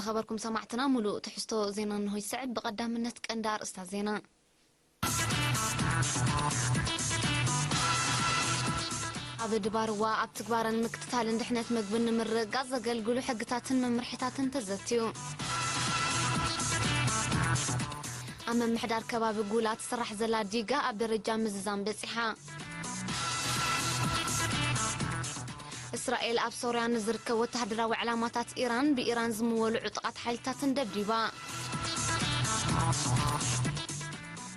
ዝኸበርኩም ሰማዕትና፣ ሙሉእ ትሕዝቶ ዜና እንሆ ይስዕብ። ብቐዳምነት ቀንዲ ኣርእስታት ዜና። ኣብ ድባርዋ ኣብ ትግባረን ምክትታልን ድሕነት ምግብን ንምርግጋጽ ዘገልግሉ ሕግታትን መምርሒታትን ተዘትዩ። ኣብ ምምሕዳር ከባቢ ጉላ ትስራሕ ዘላ ዲጋ ኣብ ደረጃ ምዝዛም በጺሓ። እስራኤል ኣብ ሶርያ ንዝርከብ ወተሃደራዊ ዕላማታት ኢራን ብኢራን ዝምወሉ ዕጡቓት ሓይልታትን ደብዲባ።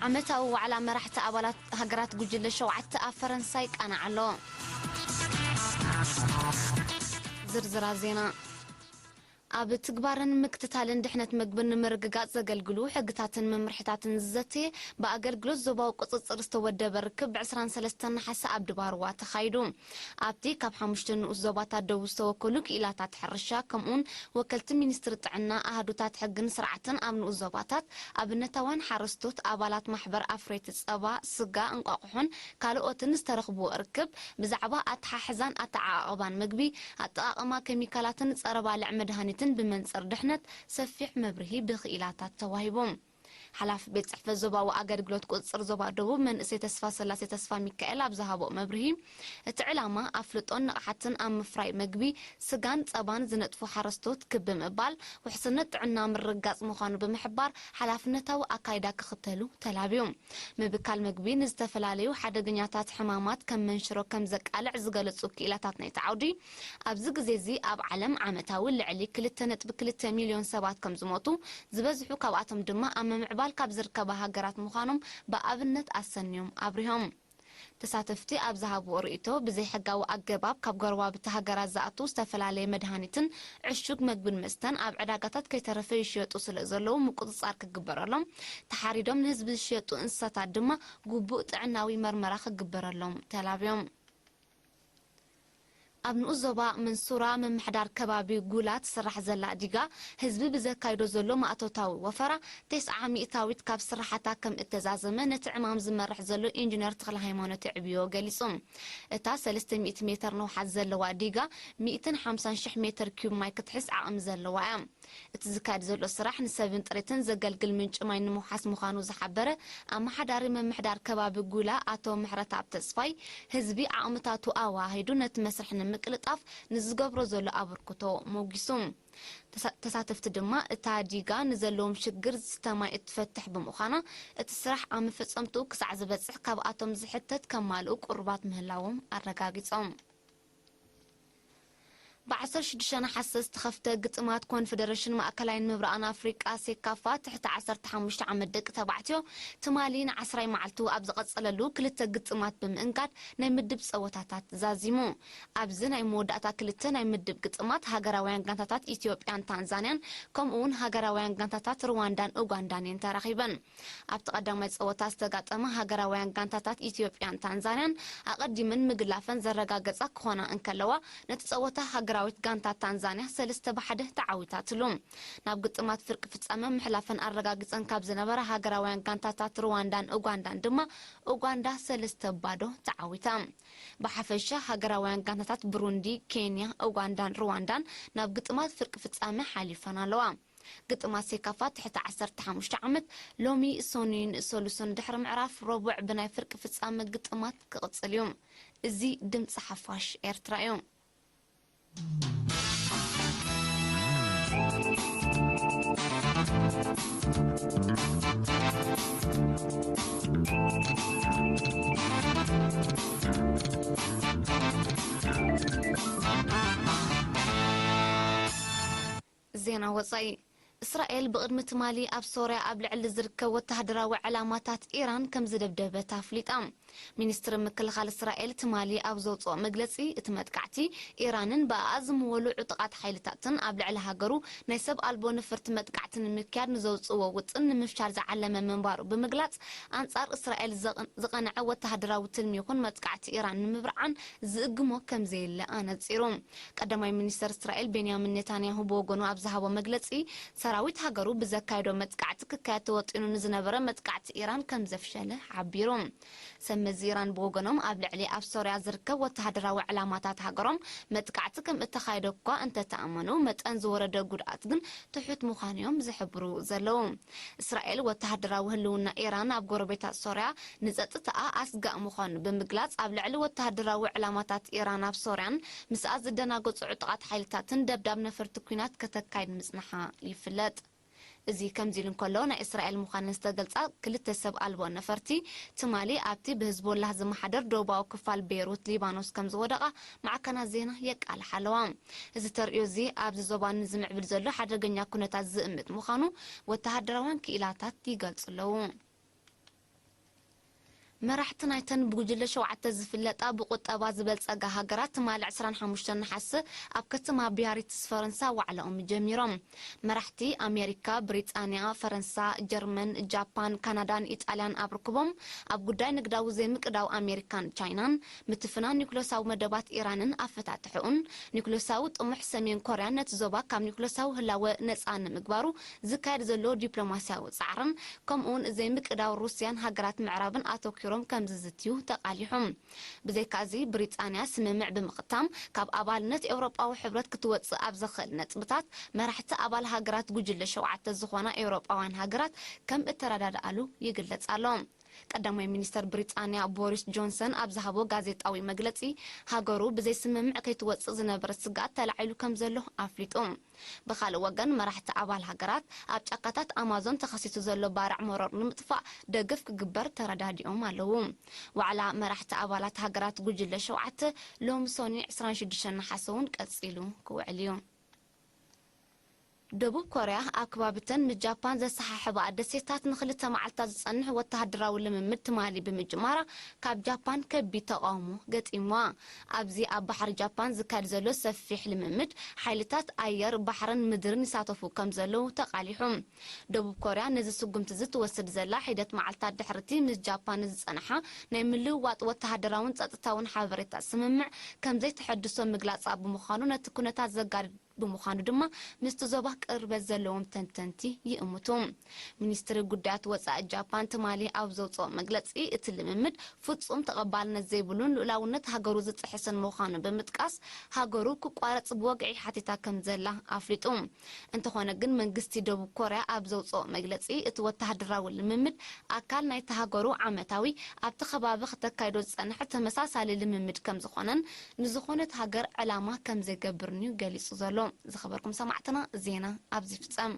ዓመታዊ ዋዕላ መራሕቲ ኣባላት ሃገራት ጉጅለ ሸውዓተ ኣብ ፈረንሳ ይቃናዕ ኣሎ። ዝርዝራት ዜና። ኣብ ትግባርን ምክትታልን ድሕነት ምግብን ንምርግጋጽ ዘገልግሉ ሕግታትን መምርሒታትን ዝዘትየ ብኣገልግሎት ዞባዊ ቁጽጽር ዝተወደበ ርክብ ብ ዕስራን ሰለስተን ነሓሰ ኣብ ድባርዋ ተኻይዱ። ኣብቲ ካብ ሓሙሽተ ንኡስ ዞባታት ደቡብ ዝተወከሉ ክኢላታት ሕርሻ ከምኡውን ወከልቲ ሚኒስትሪ ጥዕና ኣሃዱታት ሕግን ስርዓትን ኣብ ንኡስ ዞባታት ኣብነታውያን ሓረስቶት ኣባላት ማሕበር ኣፍረይቲ ጸባ፣ ስጋ፣ እንቋቑሖን ካልኦትን ዝተረኽብዎ ርክብ ብዛዕባ ኣተሓሕዛን ኣተዓቓቕባን ምግቢ፣ ኣጠቓቕማ ኬሚካላትን ጸረ ባልዕ መድሃኒትን ብመንጽር ድሕነት ሰፊሕ መብርሂ ብክኢላታት ተዋሂቡ። ሓላፊ ቤት ጽሕፈት ዞባዊ ኣገልግሎት ቁጽጽር ዞባ ደቡብ መንእሰይ ተስፋ ሰላሴ ተስፋ ሚካኤል ኣብ ዝሃቦ መብርሂ፣ እቲ ዕላማ ኣፍልጦን ንቕሓትን ኣብ ምፍራይ መግቢ፣ ስጋን ጸባን ዝነጥፉ ሓረስቶት ክብ ብምባል ውሕስነት ጥዕና ምርግጋጽ ምዃኑ ብምሕባር ሓላፍነታዊ ኣካይዳ ክኽተሉ ተላብዩ። ምብካል መግቢ ንዝተፈላለዩ ሓደገኛታት ሕማማት ከም መንሽሮ ከም ዘቃልዕ ዝገለጹ ክኢላታት ናይቲ ዓውዲ፣ ኣብዚ ግዜ እዚ ኣብ ዓለም ዓመታዊ ልዕሊ ክልተ ነጥቢ ክልተ ሚልዮን ሰባት ከም ዝሞቱ፣ ዝበዝሑ ካብኣቶም ድማ ኣብ ምምዕባል ካብ ዝርከባ ሃገራት ምዃኖም ብኣብነት ኣሰንዮም ኣብሪሆም። ተሳተፍቲ ኣብ ዝሃብዎ ርእይቶ፣ ብዘይሕጋዊ ኣገባብ ካብ ጎረባብቲ ሃገራት ዝኣቱ ዝተፈላለየ መድሃኒትን ዕሹግ መግብን መስተን ኣብ ዕዳጋታት ከይተረፈ ይሽየጡ ስለ ዘለዉ ምቁጽጻር ክግበረሎም፣ ተሓሪዶም ንህዝቢ ዝሽየጡ እንስሳታት ድማ ግቡእ ጥዕናዊ መርመራ ክግበረሎም ተላብዮም። ኣብ ንኡስ ዞባ መንሱራ ምምሕዳር ከባቢ ጉላ ትስራሕ ዘላ ዲጋ፣ ህዝቢ ብዘካይዶ ዘሎ ማእቶታዊ ወፈራ፣ ተስዓ ሚእታዊት ካብ ስራሓታ ከም እተዛዘመ ነቲ ዕማም ዝመርሕ ዘሎ ኢንጂነር ተኽለ ሃይማኖት የዕብዮ ገሊጹ። እታ ሰለስተ ሚእቲ ሜተር ንውሓት ዘለዋ ዲጋ፣ ሚእትን ሓምሳን ሽሕ ሜተር ኪዩብ ማይ ክትሕዝ ዓቕሚ ዘለዋ እያ። እቲ ዝካየድ ዘሎ ስራሕ ንሰብን ጥሪትን ዘገልግል ምንጪ ማይ ንምውሓስ ምዃኑ ዝሓበረ ኣመሓዳሪ ምምሕዳር ከባቢ ጉላ ኣቶ ምሕረተኣብ ተስፋይ፣ ህዝቢ ዓቕምታቱ ኣወሃሂዱ ነቲ መስርሕ ንምቅልጣፍ ንዝገብሮ ዘሎ ኣበርክቶ ሞጊሱ። ተሳ-፣ ተሳተፍቲ ድማ እታ ዲጋ ንዘለዎም ሽግር ዝስተ ማይ እትፈትሕ ብምዃና፣ እቲ ስራሕ ኣብ መፈጸምትኡ ክሳዕ ዝበጽሕ ካብኣቶም ዝሕተት ከማልኡ ቅሩባት ምህላዎም ኣረጋጊጾም። ብ ዓሰርተ ሽዱሽተ ነሓሰ ዝተኸፍተ ግጥማት ኮንፈደረሽን ማእከላይን ምብራቕን ኣፍሪቃ ሴካፋ ትሕቲ ዓሰርተ ሓሙሽተ ዓመት ደቂ ተባዕትዮ ትማሊ ንዓስራይ መዓልቱ ኣብ ዝቐጸለሉ ክልተ ግጥማት ብምእንጋድ ናይ ምድብ ጸወታታት ዛዚሙ። ኣብዚ ናይ መወዳእታ ክልተ ናይ ምድብ ግጥማት ሃገራውያን ጋንታታት ኢትዮጵያን ታንዛንያን ከምኡ እውን ሃገራውያን ጋንታታት ሩዋንዳን ኡጋንዳን እየን ተራኺበን። ኣብቲ ቀዳማይ ጸወታ ዝተጋጠማ ሃገራውያን ጋንታታት ኢትዮጵያን ታንዛንያን ኣቐዲመን ምግላፈን ዘረጋገጻ ክኾና እንከለዋ፣ ነቲ ጸወታ ሃገራዊት ጋንታ ታንዛንያ ሰለስተ ብ ሓደ ተዓዊታትሉ። ናብ ግጥማት ፍርቂ ፍጻመ ምሕላፈን ኣረጋጊጸን ካብ ዝነበራ ሃገራውያን ጋንታታት ሩዋንዳን ኡጋንዳን ድማ ኡጋንዳ ሰለስተ ብ ባዶ ተዓዊታ። ብሓፈሻ ሃገራውያን ጋንታታት ብሩንዲ፣ ኬንያ፣ ኡጋንዳን ሩዋንዳን ናብ ግጥማት ፍርቂ ፍጻመ ሓሊፈን ኣለዋ። ግጥማት ሴካፋ ትሕቲ ዓሰርተ ሓሙሽተ ዓመት ሎሚ ሰኑይን ሰሉስን ድሕሪ ምዕራፍ ረቡዕ ብናይ ፍርቂ ፍጻመ ግጥማት ክቕጽል እዩ። እዚ ድምጺ ሓፋሽ ኤርትራ እዩ። ዜና ወጻኢ። እስራኤል ብቕድሚ ትማሊ ኣብ ሶርያ ኣብ ልዕሊ ዝርከብ ወተሃደራዊ ዕላማታት ኢራን ከም ዝደብደበት ኣፍሊጣ። ሚኒስትሪ ምክልኻል እስራኤል ትማሊ ኣብ ዘውጽኦ መግለጺ፣ እቲ መጥቃዕቲ ኢራንን ብኣኣ ዝምወሉ ዕጡቓት ሓይልታትን ኣብ ልዕሊ ሃገሩ ናይ ሰብ ኣልቦ ነፈርቲ መጥቃዕቲ ንምክያድ ንዘውጽእዎ ውጥን ንምፍሻል ዝዓለመ ምንባሩ ብምግላጽ፣ ኣንጻር እስራኤል ዘቕ-፣ ዝቐንዐ ወተሃደራዊ ትልሚ ይኹን መጥቃዕቲ ኢራን ንምብርዓን ዝእግሞ ከም ዘየለ ኣነጺሩ። ቀዳማይ ሚኒስተር እስራኤል ቤንያሚን ኔታንያሁ ብወገኑ ኣብ ዝሃቦ መግለጺ፣ ሰራዊት ሃገሩ ብዘካየዶ መጥቃዕቲ ክካየድ ተወጢኑ ንዝነበረ መጥቃዕቲ ኢራን ከም ዘፍሸለ ሓቢሩ። ሰብ መዚ ኢራን ብወገኖም ኣብ ልዕሊ ኣብ ሶርያ ዝርከብ ወተሃደራዊ ዕላማታት ሃገሮም መጥቃዕቲ ከም እተኻየደ እኳ እንተተኣመኑ፣ መጠን ዝወረደ ጉድኣት ግን ትሑት ምዃኑ እዮም ዝሕብሩ ዘለዉ። እስራኤል ወተሃደራዊ ህልውና ኢራን ኣብ ጎረቤታት ሶርያ ንጸጥታኣ ኣስጋእ ምዃኑ ብምግላጽ፣ ኣብ ልዕሊ ወተሃደራዊ ዕላማታት ኢራን ኣብ ሶርያን ምስኣ ዝደናገጹ ዕጡቓት ሓይልታትን ደብዳብ ነፈርቲ ኲናት ከተካይድ ምጽንሓ ይፍለጥ። እዚ ከምዚ ኢሉ እንከሎ፣ ናይ እስራኤል ምዃነን ዝተገልጻ ክልተ ሰብ ኣልቦ ነፈርቲ ትማሊ ኣብቲ ብህዝቦላህ ዝመሓደር ደቡባዊ ክፋል ቤይሩት ሊባኖስ ከም ዝወደቓ ማዕከናት ዜና የቃልሓ ኣለዋ። እዚ ተርእዮ እዚ ኣብዚ ዞባ ንዝምዕብል ዘሎ ሓደገኛ ኩነታት ዝእምት ምዃኑ ወተሃደራውያን ክኢላታት ይገልጹ ኣለዉ። መራሕቲ ናይተን ብጉጅለ ሸውዓተ ዝፍለጣ ብቁጠባ ዝበልጸጋ ሃገራት ትማሊ ዕስራን ሓሙሽተን ነሓሰ ኣብ ከተማ ቢያሪትስ ፈረንሳ ዋዕላኦም ጀሚሮም። መራሕቲ ኣሜሪካ፣ ብሪጣንያ፣ ፈረንሳ፣ ጀርመን፣ ጃፓን፣ ካናዳን ኢጣልያን ኣብ ርክቦም ኣብ ጉዳይ ንግዳዊ ዘይምቅዳው ኣሜሪካን ቻይናን፣ ምትፍናን ኒኩለሳዊ መደባት ኢራንን ኣፈታትሕኡን፣ ኒኩለሳዊ ጥሙሕ ሰሜን ኮርያን ነቲ ዞባ ካብ ኒኩለሳዊ ህላወ ነጻ ንምግባሩ ዝካየድ ዘሎ ዲፕሎማስያዊ ጻዕርን፣ ከምኡውን ዘይምቅዳው ሩስያን ሃገራት ምዕራብን ኣተኲሮም ከም ዝዝትዩ ተቓሊሑ። ብዘይካዚ፣ ብሪጣንያ ስምምዕ ብምቕታም ካብ ኣባልነት ኤውሮጳዊ ሕብረት ክትወጽእ ኣብ ዘኽእል ነጥብታት መራሕቲ ኣባል ሃገራት ጉጅለ ሸውዓተ ዝኾና ኤውሮጳውያን ሃገራት ከም እተረዳድኣሉ ይግለጽ ኣሎ። ቀዳማይ ሚኒስተር ብሪጣንያ ቦሪስ ጆንሰን ኣብ ዝሃቦ ጋዜጣዊ መግለጺ፣ ሃገሩ ብዘይ ስምምዕ ከይትወጽእ ዝነበረ ስግኣት ተላዒሉ ከም ዘሎ ኣፍሊጡ። ብኻልእ ወገን፣ መራሕቲ ኣባል ሃገራት ኣብ ጫካታት ኣማዞን ተኸሲቱ ዘሎ ባርዕ መሮር ንምጥፋእ ደገፍ ክግበር ተረዳዲኦም ኣለዉ። ዋዕላ መራሕቲ ኣባላት ሃገራት ጉጅለ ሸውዓተ ሎሚ ሰኑይ ዕስራን ሽዱሽተን ነሓሰ እውን ቀጺሉ ክውዕል እዩ። ደቡብ ኮርያ ኣብ ከባቢተን ምስ ጃፓን ዘሰሓሕባ ደሴታት ንኽልተ መዓልታት ዝጸንሕ ወተሃደራዊ ልምምድ ትማሊ ብምጅማራ ካብ ጃፓን ከቢድ ተቓውሞ ገጢምዋ። ኣብዚ ኣብ ባሕሪ ጃፓን ዝካየድ ዘሎ ሰፊሕ ልምምድ ሓይልታት ኣየር፣ ባሕርን ምድርን ይሳተፉ ከም ዘለዉ ተቓሊሑ። ደቡብ ኮርያ ነዚ ስጉምቲ እዚ ትወስድ ዘላ ሒደት መዓልታት ድሕርቲ ምስ ጃፓን ዝጸንሓ ናይ ምልውዋጥ ወተሃደራውን ጸጥታውን ሓበሬታ ስምምዕ ከም ዘይተሐድሶ ምግላጻ ብምዃኑ ነቲ ኩነታት ዘጋድድ ብምዃኑ ድማ ምስቲ ዞባ ቅርበት ዘለዎም ተንተንቲ ይእምቱ። ሚኒስትሪ ጉዳያት ወጻኢ ጃፓን ትማሊ ኣብ ዘውጽኦ መግለጺ፣ እቲ ልምምድ ፍጹም ተቐባልነት ዘይብሉን ልኡላውነት ሃገሩ ዝጥሕስን ምዃኑ ብምጥቃስ፣ ሃገሩ ክቋረጽ ብወግዒ ሓቲታ ከም ዘላ ኣፍሊጡ። እንተኾነ ግን፣ መንግስቲ ደቡብ ኮርያ ኣብ ዘውጽኦ መግለጺ፣ እቲ ወተሃደራዊ ልምምድ ኣካል ናይቲ ሃገሩ ዓመታዊ ኣብቲ ከባቢ ክተካይዶ ዝጸንሐ ተመሳሳሊ ልምምድ ከም ዝኾነን ንዝኾነት ሃገር ዕላማ ከም ዘይገብርን እዩ ገሊጹ ዘሎ። ዝኸበርኩም ሰማዕትና፣ ዜና ኣብዚ ይፍጸም።